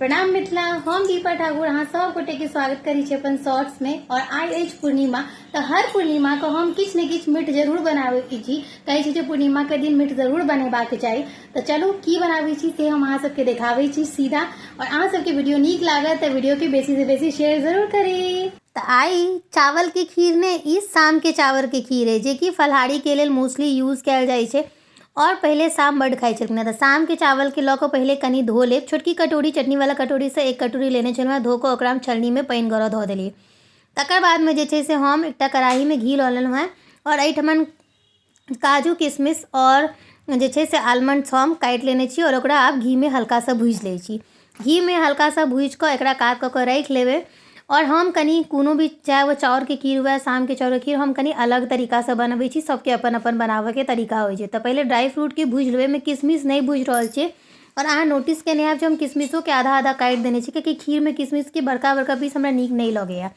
प्रणाम मिथिला, हम दीपा ठाकुर अहाँ सब गोटे के स्वागत करै छी अपन शॉर्ट्स में। और आइ अछि पूर्णिमा, तऽ हर पूर्णिमा के हम किछु ने किछु मीठ जरूर बनाबै छी। कहै छी जे पूर्णिमा के दिन मीठ जरूर बनेबाक चाही। तऽ चलू की बनाबै छी से हम अहाँ सबके देखाबै छी सीधा। और अहाँ सबके वीडियो नीक लागत तऽ वीडियो के बेसी से बेसी शेयर जरूर करी। तऽ आइ चावल के खीर ने ई शाम के चावल के खीर है, जे कि फलहारी के लेल मोस्टली यूज कयल जाइ छै। और पहिले शाम बड्ड खाइ छलखिन हेँ, तऽ शामके चावलके लऽ कऽ पहिले कनि धो लेब। छोटकी कटोरी, चटनीवला कटोरीसँ एक कटोरी लेने छलहुँ हेँ, धो कऽ ओकरा हम छलनीमे पानि गरऽ धऽ देलियै। तकर बादमे जे छै से हम एकटा कड़ाहीमे घी लऽ लेलहुँ हेँ आओर एहिठमन काजू, किशमिश आओर जे छै से आलमंड्स हम काटि लेने छी आओर ओकरा आब घीमे हल्का सा भूजि लै छी। घीमे हल्का सा भूजि कऽ एकरा कात कऽ कऽ राखि लेबै। आओर हम कनि कोनो भी, चाहे ओ चाउरके खीर हुए, शामके चाउरके खीर, हम कनि अलग तरीकासँ बनबै छी। सबके अपन अपन बनाबऽके तरीका होइ छै। तऽ पहिले ड्राइ फ्रूटके भूजि लेबै। एहिमे किशमिश नहि भूजि रहल छियै। आओर अहाँ नोटिस केने हैब जे हम किशमिशोके आधा आधा काटि देने छी, कियाकि खीरमे किशमिशके बड़का बड़का पीस हमरा नीक नहि लगैए।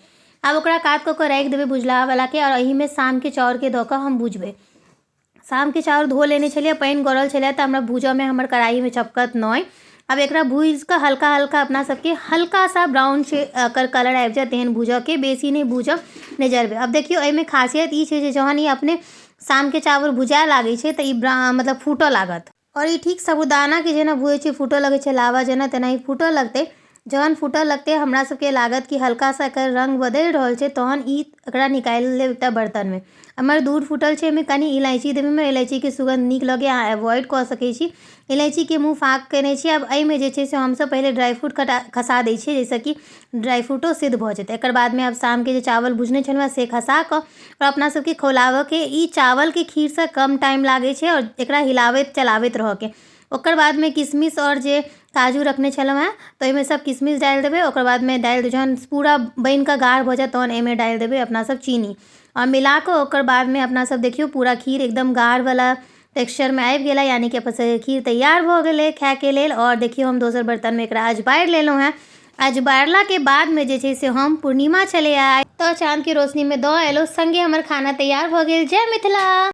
आब ओकरा कात कऽ कऽ राखि देबै भुजलाहावलाके, आओर एहिमे शामके चाउरके दऽ कऽ हम भुजबै। शामके चाउर धो लेने छलियै, पानि गड़ल छलै, तऽ हमरा भूजऽमे हमर कढ़ाइमे चपकत नहि। आब एकरा भूजिकऽ हल्का हल्का अपना सबके हल्का सा ब्राउन छै एकर कलर आबि जायत तेहन भूजऽके, बेसी नहि भूजब, नहि जरबै। आब देखियौ, एहिमे खासियत ई छै जे जहन ई अपने शामके चावल भुजाए लागै छै तऽ ई मतलब फूटऽ लागत। आओर ई ठीक साबूदानाके जेना भुजै छै, फूटऽ लगै छै लावा जेना, तेनाही फूटऽ लगतै। जहन फूटऽ लगतै, हमरा सबके लागत कि हल्का सा एकर रङ्ग बदलि रहल छै, तहन ई एकरा निकालि लेब एकटा बर्तनमे। हमर दूध फूटल छै, एहिमे कनि इलायची देबै। हमरा इलायचीके सुगन्ध नीक लगैए, अहाँ एवॉइड कऽ सकै छी। इलायचीके मुँह फाँक केने छी। आब एहिमे जे छै से हमसब पहिले ड्राइ फ्रूट कटा खसा दै छियै, जाहिसँ कि ड्राइ फ्रूटो सिद्ध भऽ जेतै। एकर बादमे आब शामके जे चावल भुजने छलहुँ हेँ से खसा कऽ आओर अपना सबके खौलाबऽके। ई चावलके खीरसँ कम टाइम लागै छै आओर एकरा हिलाबैत चलाबैत रहऽके। ओकर बादमे किशमिश आओर जे काजू रखने छलहुँ हेँ, तऽ ओहिमे सब किशमिश डालि देबै। ओकर बादमे डालि देबै, जहन पूरा बनिकऽ गाढ़ भऽ जायत तहन एहिमे डालि देबै अपना सब चीनी आओर मिलाकऽ ओकर बादमे अपना सब देखियौ, पूरा खीर एकदम गाढ़वला टेक्सचरमे आबि गेलै, यानि कि अपन सबके खीर तैयार भऽ गेलै खायके लेल। आओर देखियौ, हम दोसर बर्तनमे एकरा अजबारि लेलहुँ हेँ। अजबारलाके बादमे जे छै से हम, पूर्णिमा छलैए तऽ चाँदके रोशनीमे दऽ एलहुँ, सङ्गे हमर खाना तैयार भऽ गेल। जय मिथिला।